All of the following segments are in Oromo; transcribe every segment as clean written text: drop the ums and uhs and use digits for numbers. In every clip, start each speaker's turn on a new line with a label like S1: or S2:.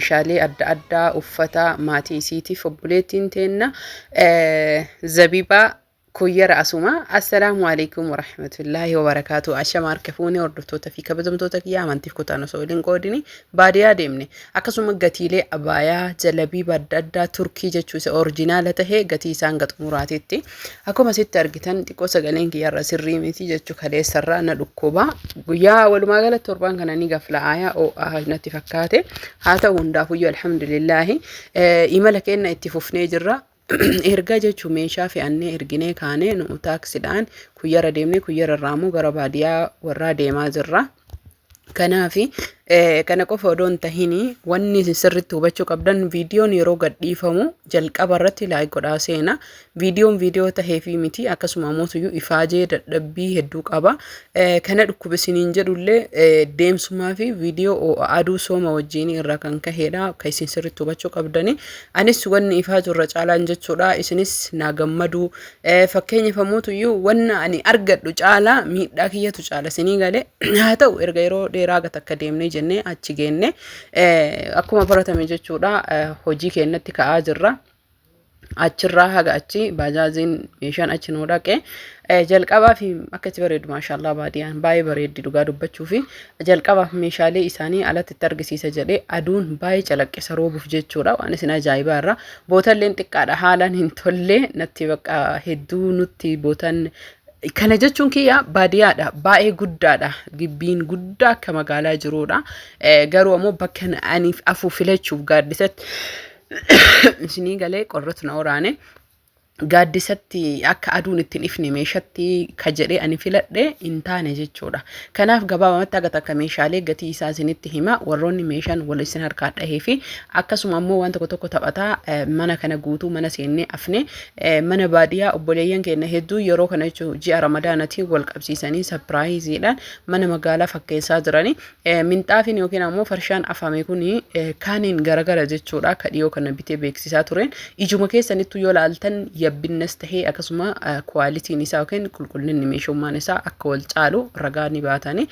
S1: Meeshaalee adda addaa, uffata maatii isiitiif obboleettiin teenna Zabibaa Kuyyara asuma. Assalaamu alaikum warahmatullaahi wabarakaatu. Ashama harka fuune, hordoftoota fi kabajamtoota kiyya, amantiif kutaan osoo waliin qoodini baadiyaa deemne, akkasuma gatiilee abaayaa, jalabiiba adda addaa Turkii jechuu, isa original tahe, gatii isaan gaxumuraatitti akkuma asitti argitan. Xiqqoo sagaleen kiyyarra sirrii miti jechuu, kaleessarraa na dhukkuba. Guyyaa walumaa galatti torbaan kana ni gafla'aayaa oo'aa natti fakkaate. Haa ta'u, hundaafuyyuu alhamdulillaahi, imala keenya itti fufnee jirra. Ergaa jechuun meeshaa fe'annee erginee kaanee, nu taaksiidhaan Kuyyara deemnee, Kuyyara irraa immoo gara baadiyaa warraa deemaa jirra. Kanaafi kana qofa odoo hin tahini, wanni isin sirriitti hubachuu qabdan, viidiyoon yeroo gadhiifamu jalqaba irratti like godhaa seena. Viidiyoon viidiyoo tahee fi miti, akkasuma ammoo ifaajee dadhabbii hedduu qaba. Kana dhukkuba isiniin jedhullee deemsumaa fi viidiyoo aduu sooma wajjin irraa kan kahedha. Akka isin sirriitti hubachuu qabdani. Anis wanni ifaaju irra caalaan jechuudha. Isinis naa gammaduu. Fakkeenyaaf ammoo wanna ani argadhu caalaa miidhaa kiyyatu caala isinii galee. Haa ta'u, erga yeroo dheeraa gata akka deemnee jennee achi geenne, akkuma baratame jechuudha, hojii keenyatti ka'aa jirra. Achirraa haga achi baajaajiin meeshaan achi nuu dhaqe. Jalqabaa fi akka itti bareedu, maashaallah, baadiyaan baay'ee bareeddi dhugaa dubbachuu. Fi jalqabaaf meeshaalee isaanii alatti itti argisiisa jedhee, aduun baay'ee calaqqisa roobuuf jechuudha. Waan isin ajaa'ibaa irra bootalleen xiqqaadha, haalaan hin tolle natti, bakka hedduu nutti bootan. Kana jechuun kiyya baadiyyaadha, baay'ee guddaadha, gibbiin guddaa akka magaalaa jiruudha. Garuu ammoo bakka ani afuu filachuuf gaaddisatti isinii galee, qorratu na waraane, gaaddisatti akka aduun ittiin ifne meeshatti ka jedhee ani filadhe hin taane jechuudha. Kanaaf gabaabamatti haga takka meeshaalee gatii isaa isinitti hima. Warroonni meeshaan wal isin harkaa dhahee fi akkasuma ammoo waan tokko tokko taphataa mana kana guutuu mana seennee afne, mana baadiyyaa obboleeyyan keenya hedduu yeroo kana jechuun ji'a Ramadaanatiin wal qabsiisanii surprise iidhaan mana magaalaa fakkeessaa jirani. Minxaafiin yookiin ammoo farshaan afame kuni kaaniin garagara jechuudha. Akka dhiyoo kana bitee beeksisaa tureen ijuma keessanittu yoo laaltan, yabbinnas tahee akkasuma quality n isaa yookiin qulqullinni meeshummaan isaa akka wal caalu ragaa ni baatani.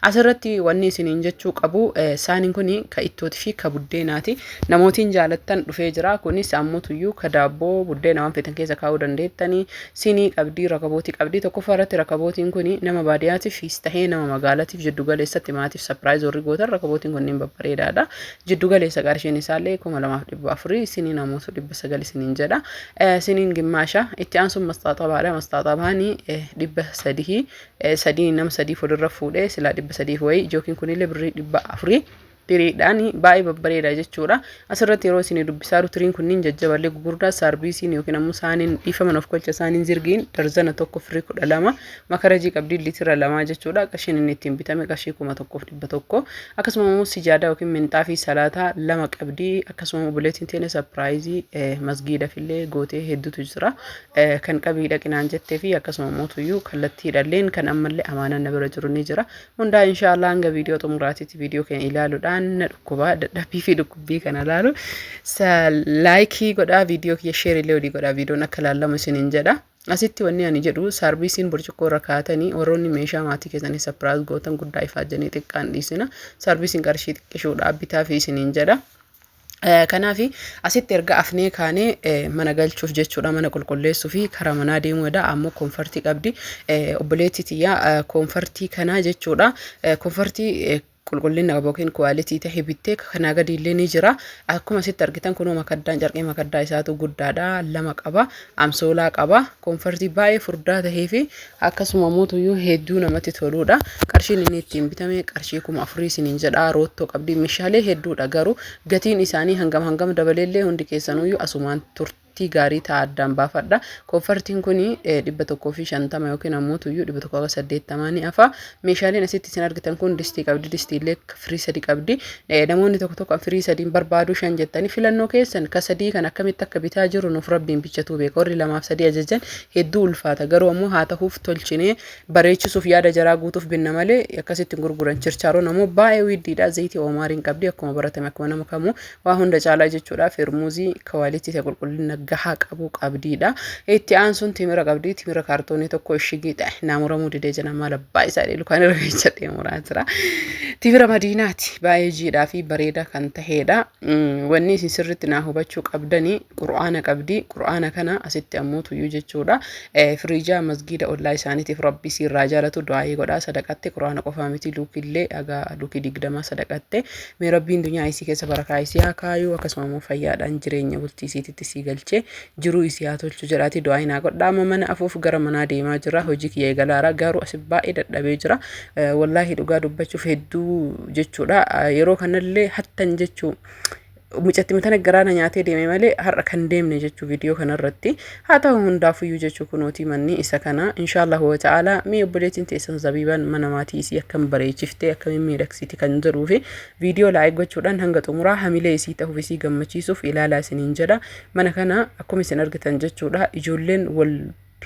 S1: Asirratti wanni isiniin jechuu qabu, saaniin kuni ka ittootii fi ka buddeenaati. Namootiin jaalattan dhufee jira. Kunis ammoo tuyyuu ka daabboo, buddeena waan feetan keessa kaa'uu dandeettanii. Sinii qabdii, rakabootii qabdii. Tokkoffaa irratti rakabootiin kuni nama baadiyyaatiif tahee nama magaalaatiif jiddu galeessatti maatiif surprise warri gootan, rakabootiin kunniin babbareedaadha. Jiddu galeessa qarshiin isaallee 2400, sinii namoota 900 isiniin jedha. Siniin gimmaasha. Itti aansuun mastaaxabaadha. Mastaaxabaanii 300, sadii nama sadii fuuldura fuudhee silaa 300 wayii. Jookiin kunillee birrii 400 tiriidhaan baay'ee babbareeda jechuudha. Asirratti yeroo isin dubbisaa jiru tiriin kunniin jajjaballee gugurdaa. Saarbiisiin yookiin ammoo saaniin dhiifaman of kolcha, saaniin zirgiin darzana tokko firii 12, makarajii qabdii liitira 2 jechuudha. Qarshiin inni ittiin bitame qarshii 1100. Akkasuma immoo sijaadaa yookiin minxaafii salaataa lama qabdii. Akkasuma obboleettiin teenya surprise masgiidafillee gootee hedduutu jira. Kan qabii dhaqinaan jettee fi akkasuma mootuyyuu kallattiidhalleen kan ammallee amaanaan na bira jiru ni jira. Hundaa inshaallah hanga viidiyoo xumuraatitti viidiyoo keenya ilaaluudhaan, na dhukkubaa dadhabbii fi dhukkubbii kana ilaalu, like godhaa, viidiyoo kiyya share illee olii godhaa, viidiyoon akka ilaalamu isiniin jedha. Asitti wanni ani jedhu, saarbiisiin burcuqqoo irra kaatanii, warroonni meeshaa maatii keessanii surprise gootan, guddaa ifaajjanii xiqqaan dhiisina. Saarbiisiin qarshii xiqqishuudha bitaa fi isiniin jedha. Kanaaf asitti erga afnee kaanee mana galchuuf jechuudha, mana qulqulleessuu fi karaa manaa deemuudha. Ammoo comfort qabdi obboleettii tiyyaa, comfort kanaa jechuudha. Comfort qulqullina qabu yookiin quality ta'e bittee kanaa gadi illee ni jira. Akkuma asitti argitan kunoo makaddaan carqee makaddaa isaatu guddaadha, lama qaba, amsoolaa qaba, comfort baay'ee furdaa tahee fi akkasuma mootuyyuu hedduu namatti toludha. Qarshiin inni ittiin bitame qarshii 4000 isiniin jedha. Roottoo qabdi, meeshaalee hedduudha, garuu gatiin isaanii hangam hangam dabaleellee hundi keessanuyyuu asumaan turtii gaarii ta'a addaan baafadha. Comfort iin kun 150 yookiin ammoo tuyyuu 180 ni hafa. Meeshaaleen asitti isin argitan kun distii qabdi, distiillee firii sadi qabdi. Namoonni tokko tokko firii sadiin barbaadu, shan jettanii filannoo keessan ka sadii kan akkamitti akka bitaa jiru nuuf rabbiin bichatuu beeka. Warri lamaaf sadii ajajan hedduu ulfaata. Garuu ammoo haa ta'uuf tolchinee bareechisuuf yaada jaraa guutuuf binna malee akkasitti gurguran. Chirchaaroon ammoo baay'ee widdiidha. Zayitii Oomaariin qabdi akkuma baratame, akkuma nama kamuu waa hunda caalaa jechuudha. Feermuuzii quality ta'e, qulqullina gahaa qabu qabdiidha. Itti aansuun timira qabdi. Timira kaartoonii tokko ishigii ta'e naa muramuu didee jira maal abbaa isaa dheelu kan irra jechadhee muraa jira. Timira madiinaati baay'ee jiidhaa fi bareedaa kan ta'edha. Wanni isin sirriitti naa hubachuu qabdani qur'aana qabdi. Qur'aana kana asitti ammoo tuyyuu jechuudha. Firiijaa masgiida ollaa isaaniitiif rabbi siirraa jaalatu du'aayii godhaa sadaqatte qur'aana qofaa miti luukillee haga luukii 20 sadaqatte. Mee rabbiin dunyaa isii keessa barakaa isii haa kaayuu akkasuma immoo fayyaadhaan jireenya bultii isiititti sii galchee jiruu isii haa tolchu jedhaati du'aayii naa godhaa. Amma mana afuuf gara manaa deemaa jira hojii kiyya eegalaara garuu asi baay'ee dadhabee jira. Wallaahi dhugaa dubbachuuf hedduu jechuudha yeroo kanallee hattan jechuu mucatti tana garaa na nyaatee deeme malee har'a kan deemne jechuu viidiyoo kanarratti haa ta'u hundaafuyyuu jechuu kunooti manni isa kana inshaallahu wa ta'ala mee obboleettiin teessan zabiibaan mana maatii isii akkam bareechiftee akkamiin miidhagsiti kan jedhuu fi viidiyoo laayik gochuudhaan hanga xumuraa hamilee isii ta'uuf isii gammachiisuuf ilaalaa isiniin jedha mana kana akkuma isin argitan jechuudha ijoolleen wal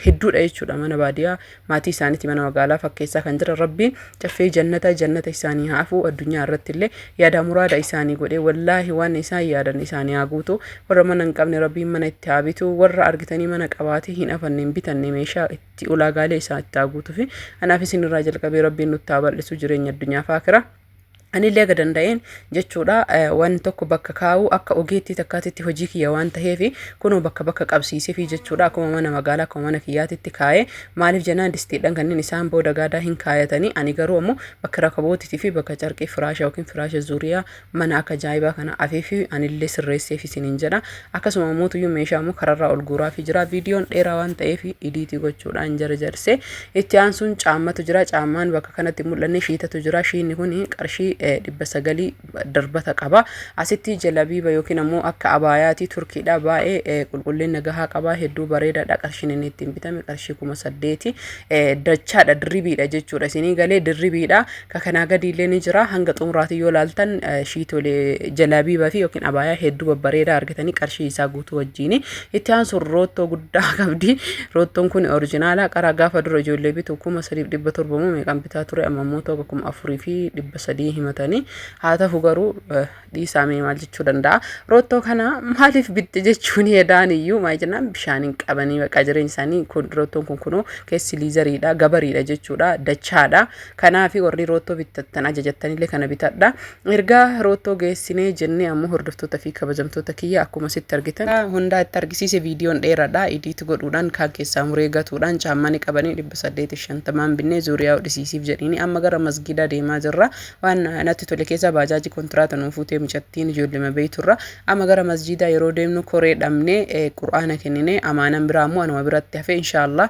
S1: hedduudha jechuudha mana baadiyaa maatii isaaniiti mana magaalaa fakkeessaa kan jiran rabbiin caffee jannata jannata isaanii haa afuu addunyaa irratti illee yaada muraada isaanii godhee wallaahi waan isaan yaadan isaanii haa guutu warra mana hin qabne rabbiin mana itti haa bitu warra argitanii mana qabaatee hin afanne hin bitanne meeshaa itti ulaagaalee isaa itti haa guutu fi anaaf isin irraa jalqabee rabbiin nutti haa bal'isu jireenya addunyaa fi aakiraa. Anillee aga danda'een jechuudha waan tokko bakka kaa'uu akka ogeettii takkaatitti hojii kiyya waan ta'eef kunoo bakka bakka qabsiiseefi jechuudha akkuma mana magaalaa akkuma mana kiyyaatitti kaa'ee maaliif jennaan distiidhaan kanneen isaan booda gaadaa hin kaayatanii ani garuu ammoo bakka rakabootitii fi bakka carqii firaasha yookiin firaasha zuuriyaa mana akka ajaa'ibaa kana afeefi anillee sirreesseef isiniin jedha akkasuma ammoo tuyyuu meeshaa ammoo kararraa ol guuraafi jira viidiyoon dheeraa waan ta'eef idiitii gochuudhaan jara jarsee itti aansuun caammatu jira caammaan bakka kanatti mul'anne shiitatu jira shiinni kun qarshii 900 darbata qaba asitti jalabiiba yookiin ammoo akka abaayaati turkiidha baay'ee qulqullina gahaa qaba hedduu bareedaadha qarshiin inni ittiin bitame qarshii 8000 dachaadha dirribiidha jechuudha isinii galee dirribiidha ka kanaa gadiillee ni jira hanga xumuraati yoo laaltan shiitolee jalabiiba fi yookiin abaayaa hedduu babbareedaa argatanii qarshii isaa guutuu wajjiini itti aansuun roottoo guddaa qabdi roottoon kun orijinaala qaraa gaafa dura ijoollee bitu 3700 moo meeqaan bitaa ture amma immoo tokko 4300 himatanii haa ta'u garuu dhiisaa mee maal jechuu danda'a roottoo kana maaliif bitte jechuun hedaan iyyuu maal jennaan bishaan hin qabanii bakka jireenya isaanii kun roottoon kun kunoo keessi liizariidha gabariidha jechuudha dachaadha kanaaf warri roottoo bittattan ajajattanillee kana bitadha ergaa roottoo geessinee jennee ammoo hordoftoota fi kabajamtoota kiyya akkuma sitti argitan hundaa itti argisiise viidiyoon dheeraadha idiit godhuudhaan kaan keessaa muree gatuudhaan caammani qabanii 850n binnee zuuriyaa hodhisiisiif jedhiini amma gara masgiidaa deemaa jirra waan natti tole keessaa baajaajii kontiraata nuu fuutee mucattiin ijoollema beeyturra amma gara masjiidaa yeroo deemnu koree dhabne qur'aana kennine amaanan biraa ammoo anuma biratti hafe inshaallah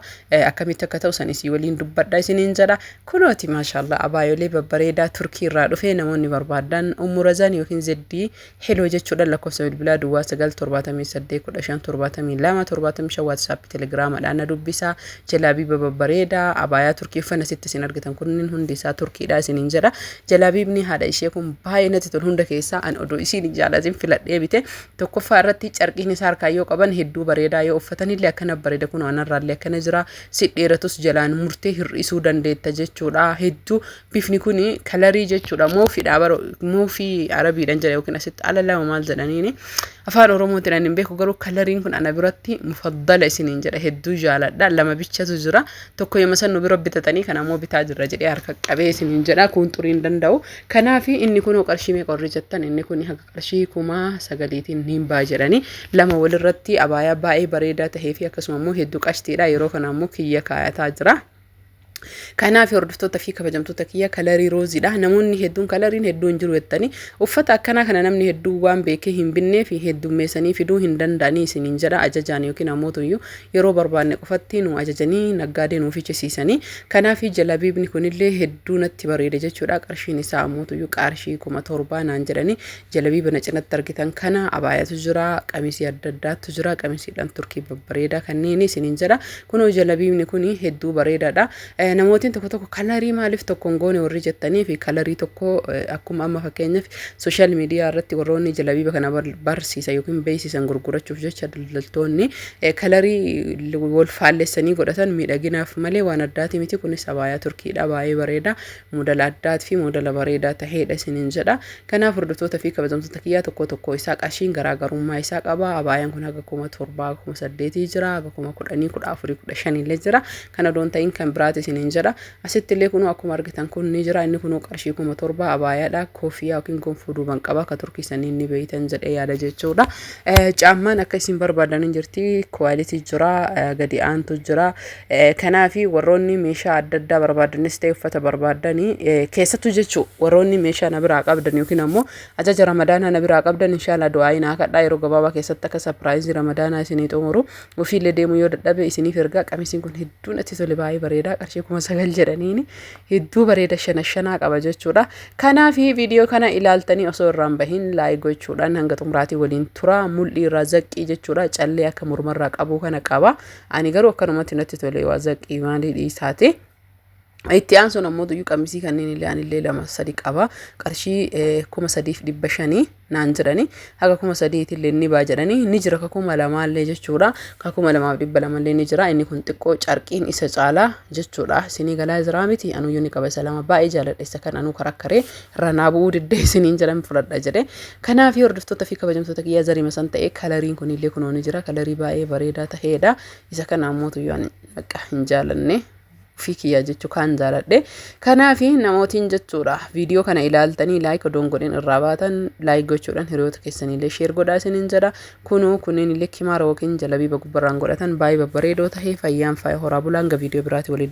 S1: akkamitti akka ta'u san isii waliin dubbadha isiniin jedha kunooti maashaallah abaayolee babbareedaa turkii irraa dhufe namoonni barbaadan ummu razaan yookiin zeddii heloo jechuudhaan lakkoofsa bilbilaa duwwaa 9 78 15 72 75 WhatsApp telegiraamaadhaan na dubbisaa jalaabiiba babbareedaa abaayaa turkii uffanna sitti isin argitan kunniin hundi isaa turkiidha isiniin jedha jalaabiibni haadha ishee kun baay'ee natti tolu hunda keessaa an odoo isiin hin jaalatin filadhee bite tokkoffaa irratti carqiin isaa harkaa yoo qaban hedduu bareedaa yoo uffatanillee akkana bareeda kun anarraallee akkana jira si dheeratus jalaan murtee hir'isuu dandeetta jechuudha hedduu Bifni kun kalarii jechuudha. Moofiidha bara moofii arabiidhaan jedha yookiin asitti ala lama maal jedhaniini afaan oromootiin ani hin beeku garuu kalariin kun ana biratti mufaddala isiniin jedha hedduu jaaladha lama bichatu jira tokko yoma san nu bira bitatanii kana ammoo bitaa jirra jedhee harka qabee isiniin jedha kun xurii hin danda'u kanaaf inni kunoo qarshii meeqa warri jettan inni kun haga qarshii 9000tiin niin baa jedhanii lama walirratti abaayaa baay'ee bareedaa tahee fi akkasuma immoo hedduu qashtiidha yeroo kana ammoo kiyya kaayataa jira. Kanaaf hordoftoota fi kabajamtoota kiyya kalarii rooziidha. Namoonni hedduun kalariin hedduu hin jiru jettanii uffata akkanaa kana namni hedduu waan beekee hin binnee fi heddummeessanii fiduu hin danda'anii isiniin jedha ajajaan yookiin ammootuyyuu yeroo barbaanne qofatti nu ajajanii naggaadee nuu fichisiisanii. Kanaaf jalabiibni kunillee hedduu natti bareeda jechuudha. Qarshiin isaa ammootuyyuu qarshii 7000 naan jedhanii jalabiiba na cinatti argitan kana abaayatu jira qamisii adda addaatu jira qamisiidhaan turkii babbareedaa kanneen isiniin jedha. Kunoo jalabiibni kun hedduu bareedaadha. Namootiin tokko tokko kalarii maaliif tokko hin goone warri jettanii fi kalarii tokko akkuma amma fakkeenyaaf social media irratti warroonni jalabiiba kana barsiisan yookiin beeksisan gurgurachuuf jecha daldaltoonni kalarii wal faallessanii godhatan miidhaginaaf malee waan addaati miti. Kunis abaayaa Turkiidha, baay'ee bareeda, moodala addaati fi moodala bareedaa taheedha isiniin jedha. Kanaaf hordoftoota fi kabajamtoota kiyyaa, tokko tokko isaa qarshiin garaagarummaa isaa qaba. Abaayaan kun haga 7,000, 8,000 jira, haga 10,000, 14,000, 15,000 illee jira. Kana odoon ta'in kan biraati isiniin jedha. Asitti illee kunuu akkuma argitan kun ni jira. Inni kunuu qarshii 7,000 abaayaadha. Koofiyaa yookiin gonfoo duuban qaba. Akka Turkii sanii ni beeytan jedhee yaada jechuudha. Caammaan akka isin barbaadan hin jirti. Quality jira, gadi aantu jira. Kanaafi warroonni meeshaa adda addaa barbaadanis ta'e uffata barbaadanii keessattuu jechuu warroonni meeshaa na biraa qabdan yookiin ammoo ajaja Ramadaanaa na biraa qabdan, inshallah du'aa'ii naa kadhaa, yeroo gabaabaa keessatti akka surprise Ramadaanaa isinii xumuru ofiillee deemuu yoo dadhabe isiniif ergaa. Qamisiin kun hedduu natti tole, baay'ee bareedaa, qarshii 9,000 jedhaniini, hedduu bareeda, shana shanaa qaba jechuudha. Kanaaf viidiyoo kana ilaaltanii osoo irraan bahin like gochuudhaan hanga xumuraatii waliin tura. Mul'ii irraa zaqqii jechuudha, callee akka mormarraa qabu kana qaba. Ani garuu akkanumatti natti tole, waa zaqqii maalii dhiisaati. Itti aansuun ammoo tuyyuu qamisii kanneen illee anillee lama sadi qaba. Qarshii 3,500 naan jedhani. Haga 3,000tillee ni baa jedhani. Ni jira ka 2,000llee jechuudha. Ka 2,200llee ni jira. Inni kun xiqqoo carqiin isa caalaa jechuudha. Isinii galaa jira miti? Anuyyuu ni qaba isa lama, baay'ee jaaladha isa kan. Anuu karakkaree irra bu'uu diddee isiniin jedhan fudhadha jedhe. Kanaaf hordoftoota fi kabajamtoota kiyyaa, zarima san ta'ee kalariin kunillee kunoo ni jira. Kalarii baay'ee bareedaa ta'eedha. Isa kana ammoo tuyyuu ani bakka hin jaalanne. Ofii kiyyaa jechuu kaan jaaladhe. Kanaaf namootiin jechuudha, viidiyoo kana ilaaltanii like odoon godhin irraa baatan, like gochuudhaan hiriyoota keessaniillee share godhaa isiniin jedha. Kunoo kunneen illee kimaara yookiin jalabiiba gubbarraan godhatan baay'ee babbareedoo tahee fayyaan faaya horaa bulaan ga viidiyoo biraati waliin.